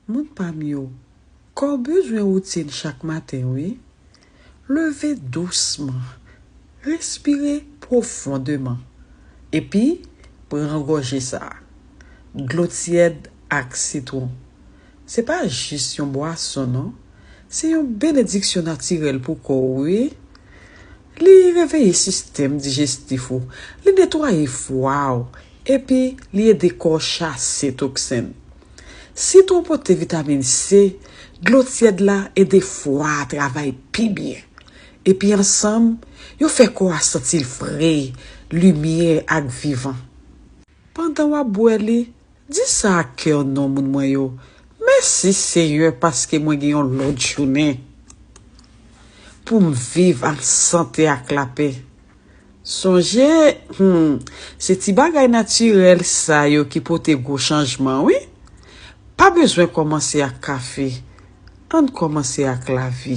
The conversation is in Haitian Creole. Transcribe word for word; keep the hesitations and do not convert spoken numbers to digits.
Moun pa m yo, kò w bezwen woutin chak maten, wi. Leve dousman, respire pwofondeman, epi pran gòje sa a. Dlo tyèd ak sitwon. Se pa jis yon bwason, non. Se yon benediksyon natirèl pou kò w, wi. Li reveye sistèm dijestif ou, li netwaye fwa w, epi li ede kò w chase toksen. Sitwon pote vitamin C, dlo tyèd la ede fwa a travay pi byen. Epi ansanm, yo fè kò a santi l fre, limyè ak vivan. Pandan w ap bwè li, di sa ak kè w non, moun mwen yo. Mèsi, Senyè, paske mwen gen yon lòt jounen pou m viv an sante ak lapè. Sonje, hmm, se ti bagay natirèl sa yo ki pote gwo chanjman, wi. Pa bezwen kòmanse ak kafe. Ann kòmanse ak lavi.